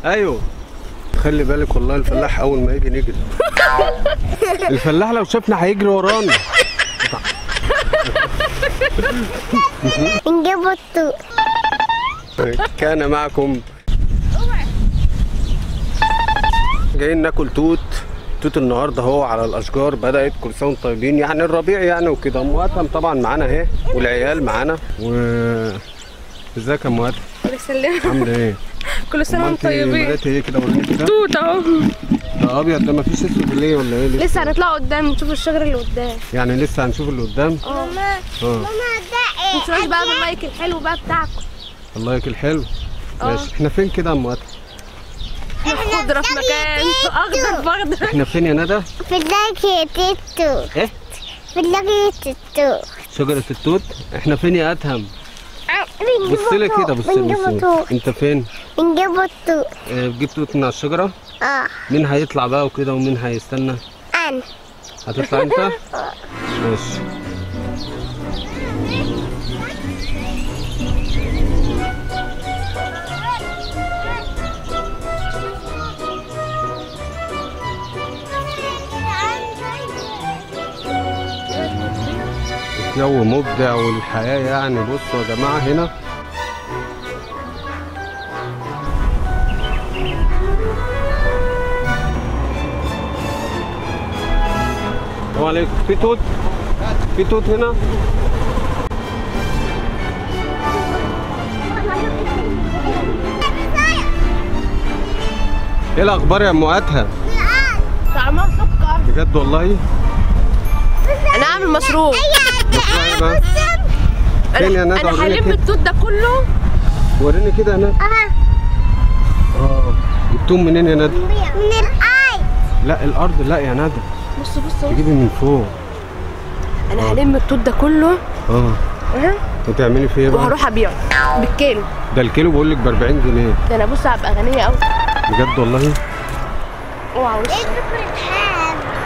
ايوه خلي بالك والله الفلاح اول ما يجي نجري. الفلاح لو شافنا هيجري ورانا. نجيب الطوق. كان معكم جايين ناكل توت. توت النهارده اهو على الاشجار بدات، كل سنة وانتم طيبين، يعني الربيع يعني وكده. ام ادهم طبعا معانا اهي والعيال معانا. و ازيك يا ام ادهم؟ الله يسلمك. عامله ايه؟ كل سنة وانتم طيبين. مليتي ايه كده؟ وريني كده. توت اهو. ده ابيض، ده مفيش اسود ليه ولا ايه؟ لسه هنطلع قدام نشوف الشجر اللي قدام. يعني لسه هنشوف اللي قدام؟ اه. ماما ماما ده ايه؟ ما تنسوش بقى بال like الحلو بقى بتاعكم. ال like الحلو؟ ماشي. احنا فين كده يا ام ادهم؟ احنا خضرة في مكان اخضر فاخضر. احنا فين يا ندى؟ في اللاجئ التوت. ايه؟ في اللاجئ التوت. شجرة التوت؟ احنا فين يا ادهم؟ بص لي كده، بص لي. انت فين؟ بنجيب التوت. اه بتجيب توت من على الشجرة؟ اه. مين هيطلع بقى وكده ومين هيستنى؟ انا. هتطلع انت؟ ماشي. الجو مبدع والحياة يعني. بصوا يا جماعة هنا السلام عليكم. في توت؟ في توت هنا؟ ايه الأخبار يا أم أدهم؟ طعمها سكر بجد والله. انا اعمل مشروب. فين يا ندى؟ انا هلم التوت ده كله. وريني كده يا ندى. اه جبتهم منين يا ندى؟ من الارض. لا الارض لا يا ندى. بص بص تجيبي من فوق. انا هلم التوت ده كله. اه وتعملي فيه ايه بقى؟ وهروح ابيعه بالكيلو. ده الكيلو بقول لك ب 40 جنيه. ده انا بص هبقى غنية قوي بجد والله. اوعى وش.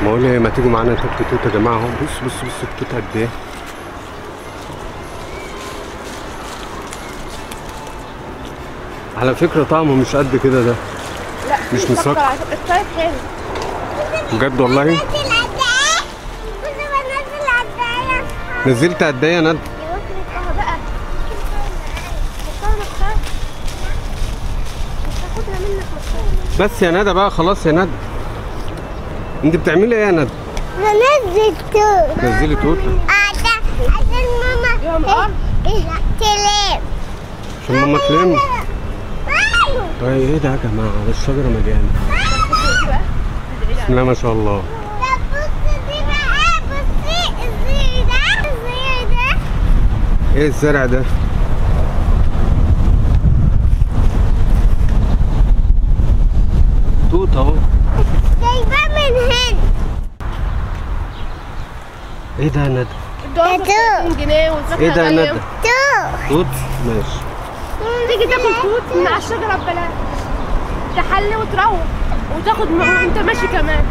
ما اقول ايه، ما تيجوا معانا تاكلوا توت يا جماعة اهو. بص بص بص التوت قد ايه. على فكرة طعمه مش قد كده ده. لا مش مسكر. الطيب حلو بجد والله. نزلت قد ايه يا ندى؟ بس يا ندى بقى خلاص يا ندى. انت بتعملي ايه يا ندى؟ بنزل توت. نزلي توت؟ عشان ماما تلم. عشان ماما تلم؟ طيب ايه ده يا جماعة؟ ده الشجرة مليانة. بسم الله ما شاء الله. طب بصي دي بقى، بصي الزرع ده، الزرع ده. ايه الزرع ده؟ توت اهو. جايباه من هنا. ايه ده يا ندى؟ ده توت. جنيه والفاكهه. ايه ده يا ندى؟ توت. توت ماشي. تيجي تاكل توت من على الشجرة ببلاش. تحلي وتروح وتاخد وانت ماشي كمان.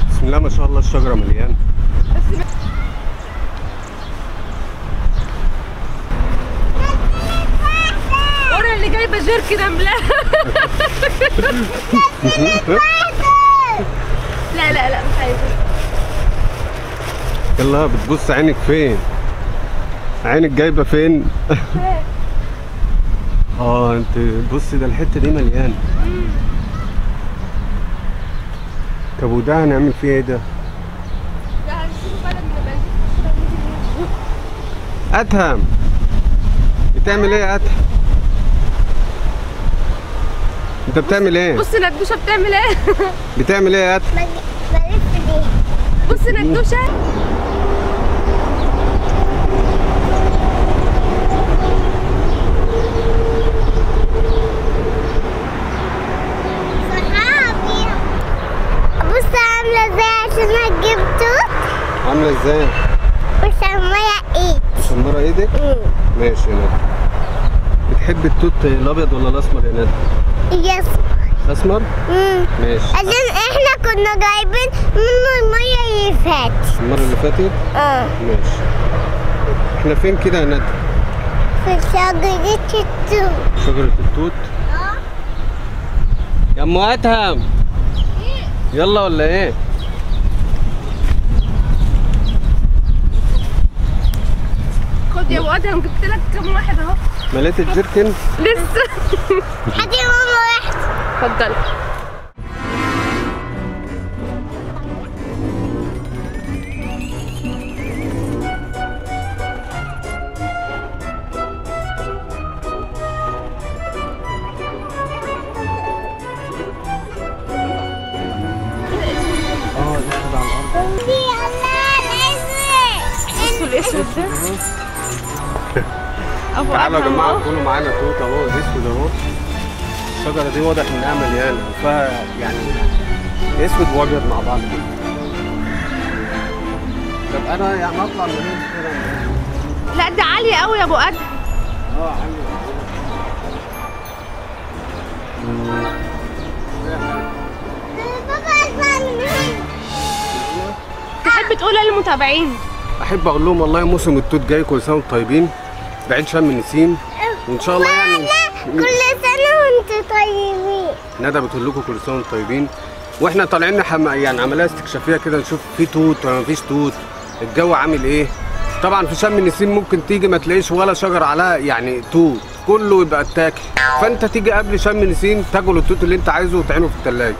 بسم الله ما شاء الله الشجرة مليانة. بس ورا اللي جايبه جيركن املاه. لا لا لا مش عايزه. يلا بتبص عينك فين؟ عينك جايبه فين؟ اه انت بصي ده الحتة دي مليانة. طب وده هنعمل فيه ايه ده؟ ده هنسيبه بقى لما نبقى نجيب. ادهم بتعمل ايه يا ادهم؟ انت بتعمل ايه؟ بص ندوشه بتعمل ايه؟ بتعمل ايه يا ادهم؟ بلف دي. بص ندوشه. صحابي بص عامله ازاي عشان اجيب توت. عامله ازاي؟ مسمره ايد. مسمره ايدك؟ ماشي يا ندى. بتحب التوت الابيض ولا الاسمر يا ندى؟ الاسمر. الاسمر؟ ماشي. عشان احنا كنا جايبين منه المية اللي فاتت. المرة اللي فاتت؟ اه. ماشي. احنا فين كده يا ندى؟ في شجرة التوت. شجرة التوت؟ اه. ام ادهم يلا ولا ايه؟ خد يا ابو ادهم، جبت لك كام واحد اهو. مليت الجيركن؟ لسه. هاتي يا ماما واحد. اتفضلي. الاسود ده. تعالوا يا جماعة كلوا معانا توت اهو، الاسود اهو. الشجرة دي واضح انها مليانة، فيها يعني اسود وابيض مع بعض كده. طب انا يعني اطلع منين كده؟ لا ده عالية قوي يا ابو ادهم. اه عالية. بابا اطلع من هنا. تحب تقول للمتابعين؟ احب اقول لهم والله موسم التوت جاي، كل سنة وانتم طيبين، بعيد شم النسيم، وان شاء الله يعني كل سنة وانتم طيبين. ندى بتقول لكم كل سنة وانتم طيبين، واحنا طالعين يعني عملية استكشافيه كده، نشوف في توت ولا مفيش توت، الجو عامل ايه. طبعا في شم النسيم ممكن تيجي ما تلاقيش ولا شجر عليها يعني توت، كله يبقى اتاكل، فانت تيجي قبل شم النسيم تاكل التوت اللي انت عايزه وتعينه في الثلاجة.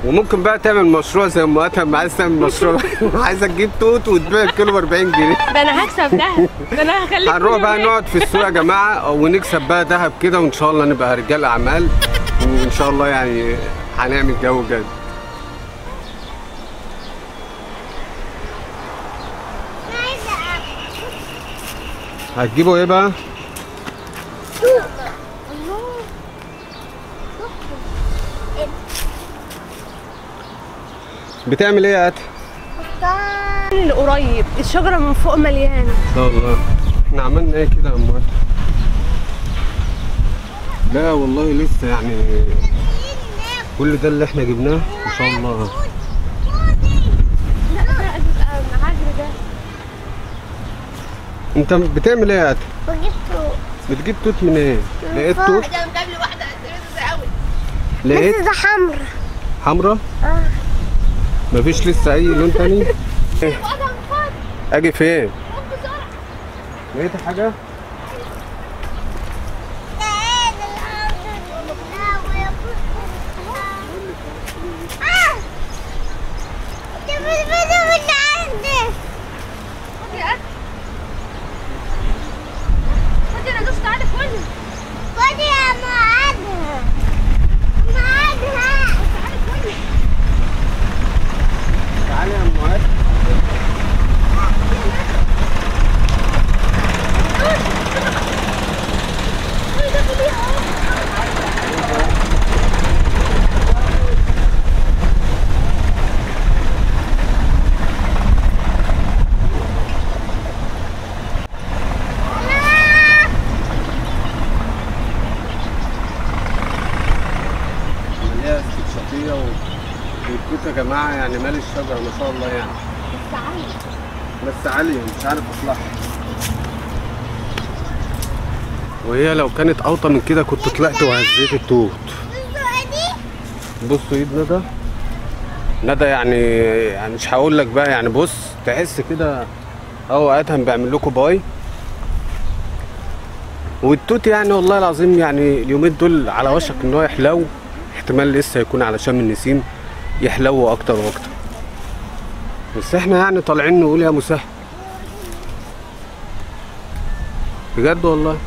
وممكن بقى تعمل مشروع زي ما ادهم عايز تعمل مشروع، عايزه تجيب توت وتبيع الكيلو ب 40 جنيه. ده انا هكسب دهب، ده انا هخليك. هنروح بقى نقعد في السوق يا جماعة ونكسب بقى دهب كده، وان شاء الله نبقى رجال اعمال، وان شاء الله يعني هنعمل جو جد. هتجيبوا ايه بقى؟ بتعمل ايه يا ادهم؟ اللي قريب الشجرة من فوق مليانة. ان شاء الله. احنا عملنا ايه كده يا ام ادهم؟ لا والله لسه يعني كل ده اللي احنا جبناه ان شاء الله. لا ده بيبقى عجر ده. انت بتعمل ايه يا ادهم؟ بجيب توت. بتجيب توت من ايه؟ لقيت توت؟ ده جاب لي واحدة قوي. لقيت؟ بس ده حمرا. حمرا؟ اه. مفيش لسه اي لون تاني؟ اجي فين؟ لقيت حاجة؟ والتوت يا جماعة يعني مال الشجرة ما شاء الله يعني. بس عالية. بس عالية مش عارف اطلعها. وهي لو كانت اوطى من كده كنت طلعت وهزيت التوت. بصوا ايد ندى. ندى يعني مش هقول لك بقى يعني، بص تحس كده اهو ادهم بيعمل لكم باي. والتوت يعني والله العظيم يعني اليومين دول على وشك ان هو يحلو، احتمال لسه يكون على شم النسيم يحلو اكتر واكتر. بس احنا يعني طالعين نقول يا مسهل بجد والله.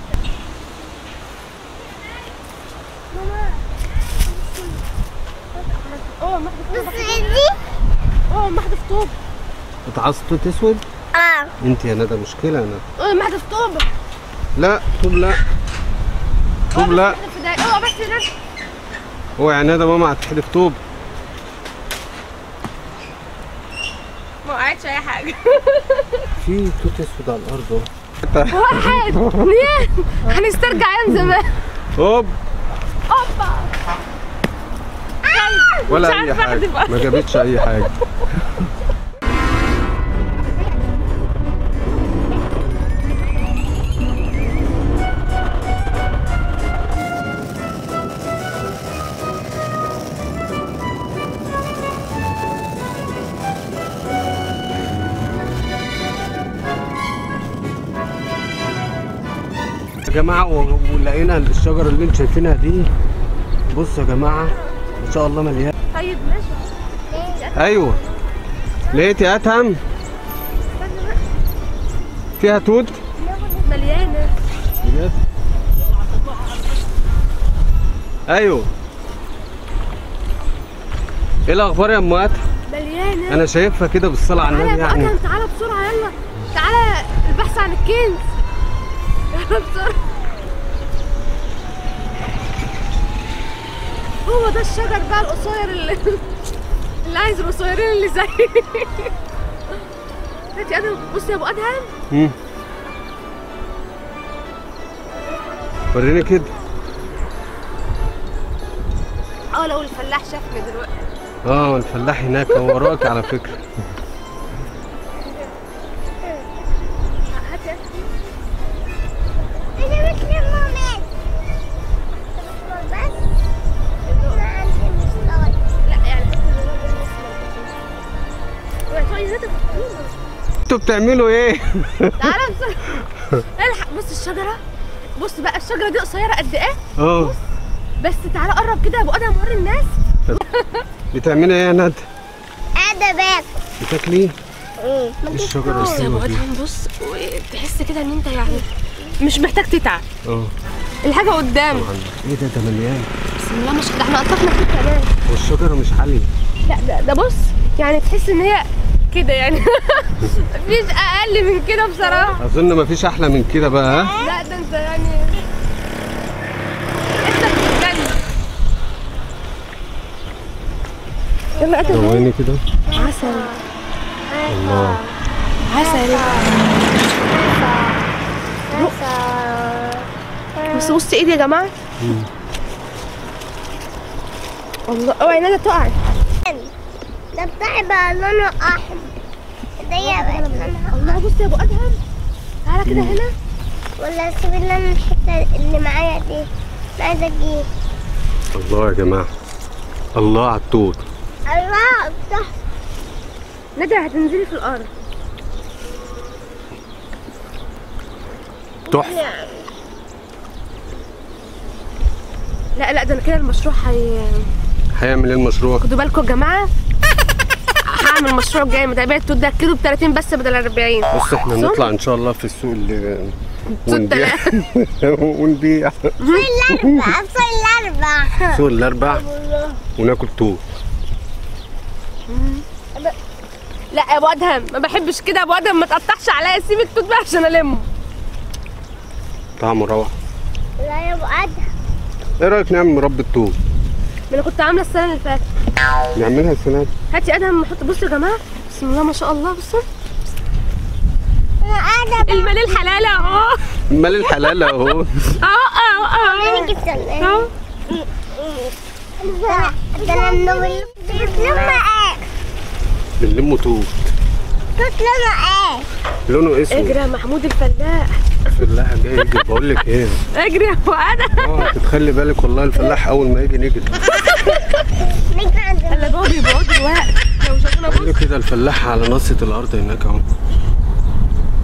محدف طوب. اتعصت توت اسود؟ اه. انت يا ندى مشكلة يا ندى. محدف طوب. لا طوب لا. طوب لا. اوعى بس يا ندى. اوعى يا ندى ماما هتحدف طوب. ما وقعتش اي حاجة. في توت اسود على الارض اهو. واحد اثنين هنسترجع ايام زمان. هوب هوبا. ولا اي حاجة، ما جابتش اي حاجة. يا جماعة ولقينا الشجرة اللي انتم شايفينها دي. بصوا يا جماعة ما شاء الله مليانة. طيب ماشي. ايوه لقيت يا ادهم؟ فيها توت؟ مليانة بجد؟ ايوه. ايه الاخبار يا ام ادهم؟ مليانة. انا شايفها كده بالصلاة على النبي يعني. تعالى تعالى بسرعة، يلا تعالى البحث عن الكنز. يلا بسرعة. هو ده الشجر بقى القصير اللي عايز القصيرين اللي زي. هات يا ادهم. بص يا ابو ادهم. وريني كده. لو الفلاح شافني دلوقتي. الفلاح هناك هو وراك على فكرة. هات يا انتوا بتعملوا ايه؟ تعالى بسرعة الحق. بص الشجرة، بص بقى الشجرة دي قصيرة قد ايه؟ بص بس تعالى قرب كده يا ابو ادهم وري الناس. بتعملي ايه يا ندى؟ قاعدة باكل. بتاكلي؟ ايه الشجرة؟ بص يا ابو ادهم، بص تحس كده ان انت يعني مش محتاج تتعب. الحاجة قدامك. ايه ده؟ ده مليان. بسم الله ما شاء الله، احنا قطفنا فيه كمان. والشجرة مش عالية. لا ده بص يعني تحس ان هي كده يعني. مفيش اقل من كده بصراحة. اظن مفيش احلى من كده بقى. ها؟ لا ده انت يعني انت بتتكلم. يلا ادهم وريني كده. عسل. الله عسل. بص بص ايدي يا جماعة. الله اوعي ندى تقعي. ده بتاعي بقى لونه احمر. ده بقى لونها. الله بص يا ابو ادهم تعالى كده هنا. ولا سيب لنا الحتة اللي معايا دي، انا عايزه اجيب. الله يا جماعة، الله على التوت. الله تحفة. ندى هتنزلي في الارض. تحفة. لا لا ده انا كده المشروع هيعمل ايه المشروع؟ خدوا بالكم يا جماعة، هعمل مشروع جامد. هبيع التوت ده كيلو ب 30 بس بدل 40. بص احنا نطلع ان شاء الله في السوق اللي ونبيع. ونبيع سوق الاربع. سوق الاربع. سوق الاربع وناكل توت. لا يا ابو ادهم ما بحبش كده يا ابو ادهم، ما تقطعش عليا، سيب التوت بقى عشان المه. طعمه روعه. لا يا ابو ادهم. ايه رايك نعمل مربى التوت؟ ما انا كنت عامله السنة اللي فاتت. نعملها السنة دي. هاتي ادهم نحط. بصوا يا جماعة بسم الله ما شاء الله. بصوا انا قاعدة المال الحلال اهو. المال الحلال اهو. اهو اهو اهو. ده انا بنلم ايه؟ بنلمه توت. توت لونه ايه؟ لونه اسود. اجري يا محمود الفلاح. الفلاح جاي يجري. بقول لك ايه؟ اجري يا ابو ادهم. انت تخلي بالك والله الفلاح اول ما يجي نجري. نجري عند اللي جوه بيبيعوه دلوقتي لو شافونا. بص كده الفلاح على نصة الارض هناك اهو.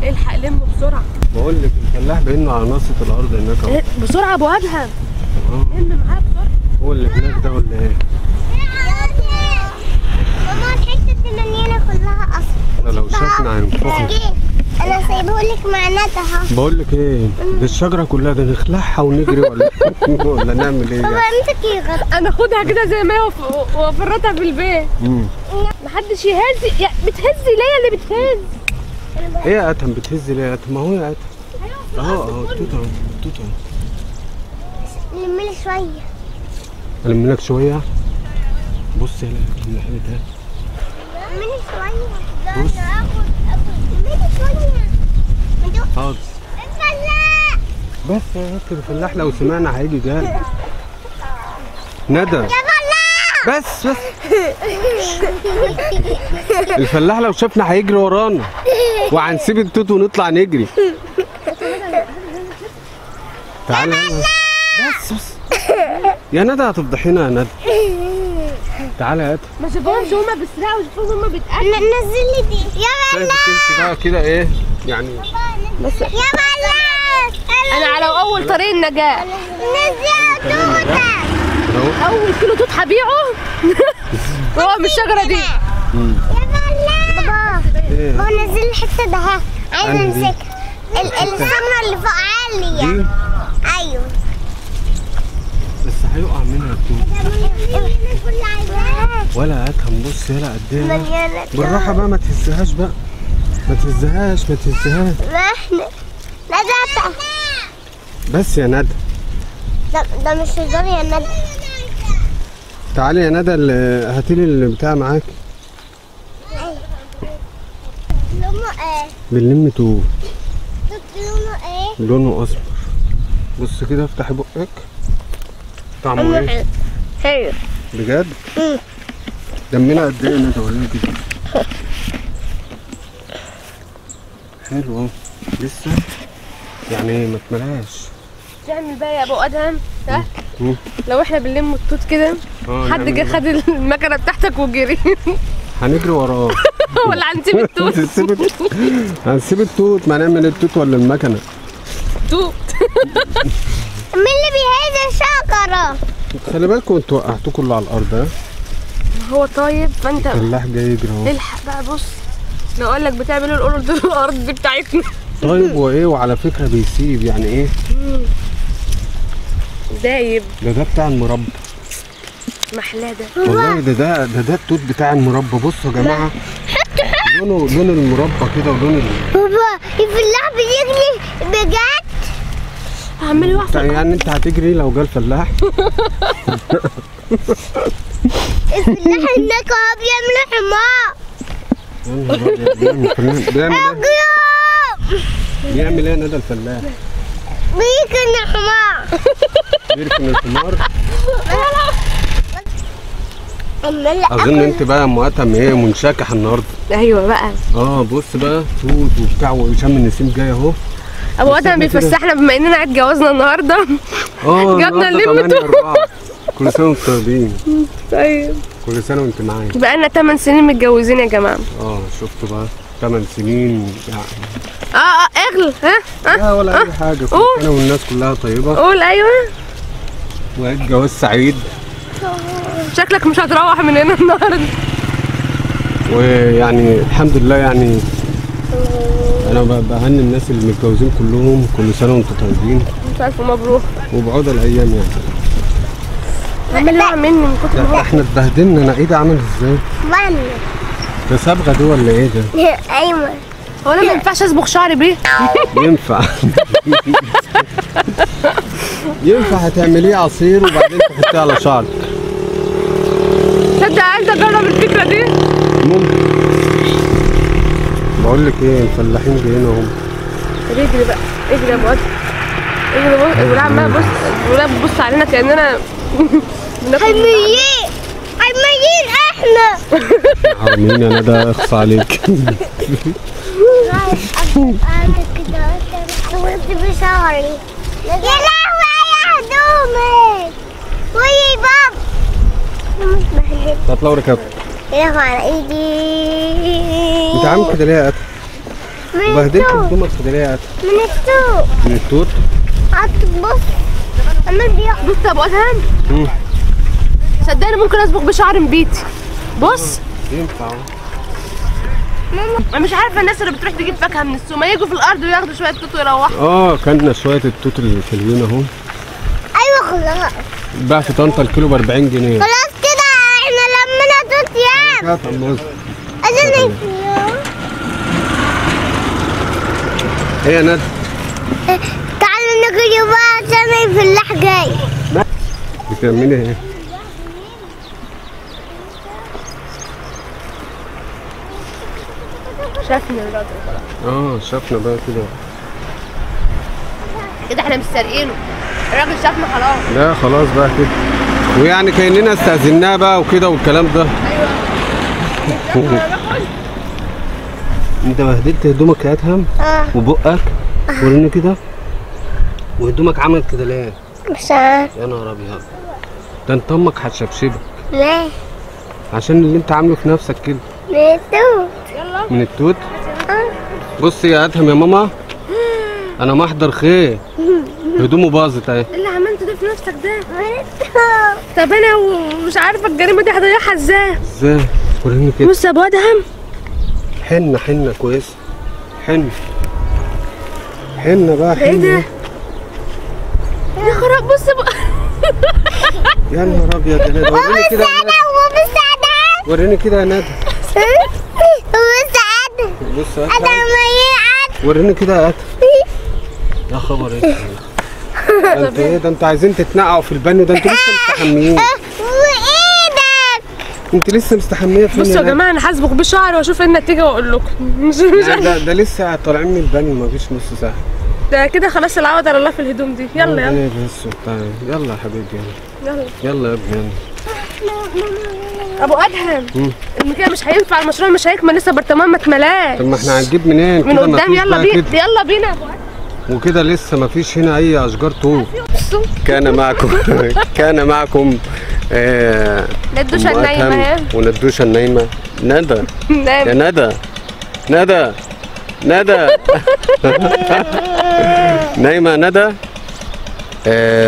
الحق لمه بسرعة. بقول لك الفلاح بانه على نصة الارض هناك اهو. بسرعة يا ابو ادهم. لم معاه بسرعة. هو اللي هناك ده ولا ايه؟ ماما الحتة دي مليانة كلها اصلا. لو شافنا هينفخنا. انا سايبهولك مع ندى اهو. بقول لك ايه؟ دي الشجرة كلها ده نخلعها ونجري ولا ولا نعمل ايه؟ بابا امسك يغطي. انا اخدها كده زي ما هي وافرطها في البيت. محدش يهز. يا بتهزي ليه اللي بتهز؟ ايه يا ادهم بتهز ليه يا ادهم؟ ما هو يا ادهم اهو اهو التوت اهو. التوت اهو. لملي شوية. الم لك شوية. بص هنا الناحية ده. لملي شوية. بص. لملي شوية. حاضر. الفلاح. بس يا الفلاح لو سمعنا هيجي جاي. ندى. يا فلاح. بس بس. الفلاح لو شافنا هيجري ورانا وهنسيب التوت ونطلع نجري. تعالى بس بس يا ندى هتفضحينا يا ندى. تعالى يا ندى. ما شافوهمش هما بيسرقوا، شافوهم هما بيتاكلوا. نزل لي دي يا فلاح. انت بقى كده ايه يعني؟ بس يا فلاح. انا على اول طريق النجاة. نزل توته. اول كيلو توت هبيعه هو من الشجرة دي. يا بابا بابا نزل الحتة ده، عايزه امسكها. السمرة اللي فوق عالية. ايوه بس هيقع منها التوت. ولا ادهم بص يلا قد ايه. بالراحة بقى، ما تهزهاش بقى، ما تهزهاش ما تهزهاش. ما احنا ندى بس يا ندى. ده مش هزار يا ندى. تعالي يا ندى، هاتيلي البتاع معاك. لونه ايه؟ بنلم توت. توت لونه ايه؟ لونه اصفر. بص كده، افتحي بقك. طعمه ايه؟ حلو بجد؟ دمنا قد ايه يا ندى؟ وريني كده. حلو اهو لسه يعني ما اتملاش. تعمل بقى يا ابو ادهم ها؟ لو احنا بنلم التوت كده حد جه خد المكنه بتاعتك وجري هنجري وراه ولا هنسيب التوت؟ هنسيب التوت. ما نعمل التوت ولا المكنه؟ توت. مين اللي بيهز الشجرة؟ خلي بالكم انتوا وقعتوه كله على الارض. ها هو طيب فانت الفلاح جاي يجري اهو. الحق بقى. بص نقول لك بتعملوا القرد دول الارض دي بتاعتنا. طيب وايه؟ وعلى فكرة بيسيب يعني ايه؟ دايب. ده بتاع المربى. محلاه ده والله. ده التوت بتاع المربى. بصوا يا جماعة لونه لون المربى كده ولون بابا الفلاح بيجري بجد. هعمل واحدة يعني انت هتجري لو جه الفلاح؟ الفلاح هناك اهو بيعمل حمار. بيعمل ايه؟ بيعمل ايه يا ندى الفلاح؟ بيركن الحمار. بيركن الحمار؟ اظن انت بقى يا ام ادهم ايه منشكح النهارده. ايوه بقى. بص بقى توت وبتاع وشم النسيم جاي اهو. ابو ادهم بيفسحنا بما اننا اتجوزنا النهارده. جبنا نلم توت. كل سنة وانتم طيبين. طيب كل سنة وانت معايا. بقى لنا 8 سنين متجوزين يا جماعة. شفتوا بقى 8 سنين يعني. اغلى. ها لا ولا اي حاجة. كل سنة والناس كلها طيبة. قول ايوه. وعيد جواز سعيد. شكلك مش هتروح من هنا النهارده. ويعني الحمد لله، يعني انا بهني الناس اللي متجوزين كلهم، كل سنة وانتم طيبين. مش عارفه مبروك وبعود الايام يعني. عامل يقع مني من كتر ما هو. احنا اتبهدلنا. انا ايدي عامل ازاي؟ ده صبغة دي ولا ايه ده؟ ايوه. هو انا ما ينفعش اصبغ شعري بيه؟ ينفع. ينفع هتعمليه عصير وبعدين تحطيه على شعرك. تصدق عايزه اجرب الفكرة دي؟ ممكن. بقول لك ايه، الفلاحين جايين اهم. طب اجري بقى، اجري يا ابو ادهم، اجري يا ابو ادهم. الولاد عماله بص، الولاد بتبص علينا كاننا حميين حميين احنا. حراميين يا ندى، اخص عليك. يا لهوي يا هدومك وي بابا. هطلع وركبت. يا لهوي على ايدي. انت عامل كده ليه يا ادهم؟ بهدلت هدومك كده ليه يا ادهم؟ من التوت. من التوت؟ بص عمال بيقع. بص يا ابو ادهم، صدقني ممكن اصبغ بشعر من بيتي. بص ينفع. انا مش عارفه الناس اللي بتروح تجيب فاكهة من السوق ما يجوا في الارض وياخدوا شوية توت ويروحوا. كلنا شوية التوت الحلوين اهو. ايوه خلاص. اتباع في طنطا الكيلو ب 40 جنيه. خلاص كده احنا لمينا توت ياما. ايه يا ندى؟ تعالوا نجري بقى عشان الفلاح جاي. بتعملي ايه؟ شافنا الراجل خلاص. شافنا بقى كده. كده احنا مش سارقينه، الراجل شافنا خلاص. لا خلاص بقى كده، ويعني كأننا استأذناه بقى وكده والكلام ده. ايوه. انت بهدلت هدومك يا ادهم؟ وبقك؟ وريني كده. وهدومك عملت كده ليه؟ مش عارف. يا نهار ابيض، ده انت امك هتشبشبك. ليه؟ عشان اللي انت عامله في نفسك كده. من التوت. يلا. من التوت؟ بصي يا ادهم يا ماما، انا محضر خير. هدومه باظت اهي. ايه اللي عملته ده في نفسك ده؟ طب انا ومش عارفه الجريمة دي هضيعها ازاي؟ ازاي؟ وريني كده. بص يا ابو ادهم، حنة حنة كويسة، حنة حنة بقى، حنة. ايه ده؟ يا خراب. بص بقى. يا نهار ابيض يا ندى، وريني كده يا ندى. وريني كده يا ندى. بص ادهم، بص ادهم، وريني كده يا ادهم. يا خبر ايه ده؟ انتوا ايه ده؟ انتوا عايزين تتنقعوا في البانيو ده؟ انتوا لسه مستحميين. وايدك انت لسه مستحميه فين؟ بصوا يا جماعة، انا هصبغ بشعري واشوف ايه النتيجة واقول لكم. مش ده لسه طالعين من البانيو، ما فيش نص ساعة. ده كده خلاص، العوض على الله في الهدوم دي. يلا يلا بس وبتاع. يلا يا حبيبي، يلا يلا يا ابني يلا. ابو ادهم المكان مش هينفع، المشروع مش هيكمل، لسه برطمان ما اتملاش. طب ما احنا هنجيب منين؟ من قدام. يلا بينا، يلا بينا يا ابو ادهم. وكده لسه ما فيش هنا اي اشجار توت. كان معكم كان معكم ندوشه النايمه وندوشه النايمه. ندى يا ندى، ندى، ندى نايمة ندى.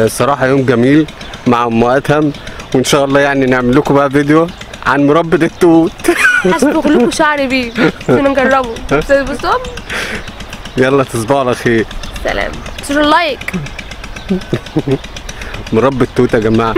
صراحة يوم جميل مع ام ادهم، وان شاء الله يعني نعمل لكم بقى فيديو عن مربى التوت. هصبغ لكم شعري بيه عشان نجربه. بصوا يلا، تصبحوا على خير. سلام. like. مربى التوت يا جماعة.